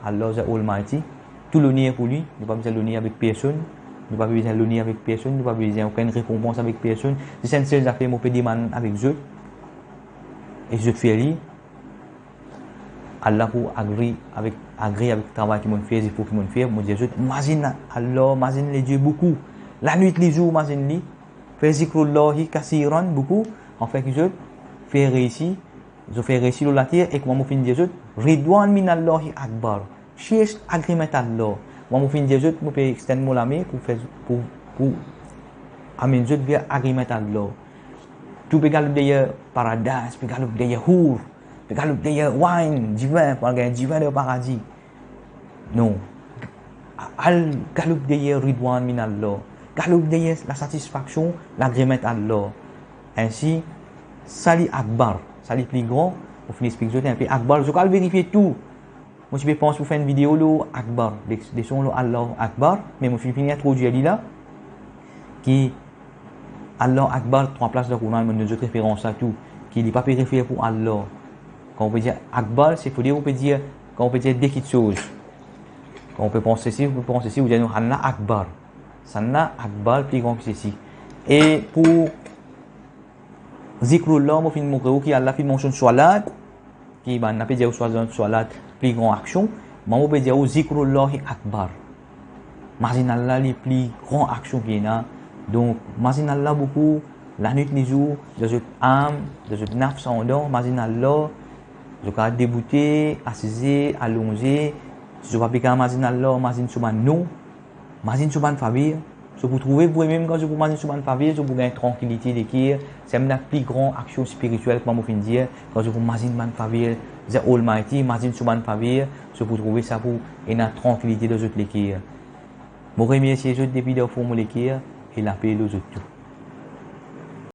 Allah the Almighty. Tou loner pou li, nou pa bizin loner avek personn, nou pa bizin loner avek personn, nou pa bizin okenn rekonpans avek personn. Se enn sel zafer mo pe demann avek zot, e zot fer li, Allah pou agre avek, agre avek travay ki mo fer, zefor ki mo fer. Mo dir zot, mazinn Allah, mazinn Ledie boukou. Lanwit, lezour, mazinn li. Fer zikrullahi kasiran, boukou. Anfin ki zot fer reisi, zot fer reisi lor later, e kouma mo finn dir zot, ridwan minallahi akbar. Siez agreement Allah. Kouma mo finn dir zot, mo pe extend mo lame pou fer, pou, pou amenn zot ver agreement Allah. Tou pe galop deryer paradis, pe galop deryer hour, pe galop deryer wine, divin, pou al gagn divin dan paradi. Non. Al galop deryer ridwan min Allah. Galop deryer lasatisfaksion, lagreman Allah. Ensi, sa li akbar, sa li pli gran. Mo finn explik zot enpe akbar. Zot al verifie tou. Mo ti pe pans pou fer enn video lor akbar, leson lor Allahu Akbar, me mo finn fini introdir li la, ki Allahu Akbar, trwa plas dan Koran, mo donn zot referans la tou, ki li pa pe refer pou Allah. Kan ou pe dir akbar, se fode ou pe dir, kan ou pe dir de kitsoz. Kan ou pe pans sesi, ou pe pans sesi, ou dir non, sannla akbar. Sannla akbar, pli gran ki sesi. E pou zikrullah, mo finn montre ou ki Allah finn mansionn swalat, ki bann la pe dir ou swalat, swalat pli gran aksion, mwa mo pe dir ou zikrullahi akbar. Mazinn Allah li pli gran aksion ki ena. Donk, mazinn Allah boukou, lanwit lezour, dan zot am, dan zot nafs andan, mazinn Allah, zot kapav deboute, asize, alonze, si zot pa pe kapav mazinn Allah, mazinn so bann non, mazinn so bann favir, zot pou trouve vremem kan zot pou mazinn so bann favir, zot pou gagn trankilite leker. Sa ena pli gran aksion spiritiel, kouma mo finn dir, kan zot pou mazinn bann favir, the Almighty, mazinn so bann favir, zot pou trouve sa pou ena trankilite dan zot leker. Mo remersie zot depi dan fon mo leker e lape lor zot tou.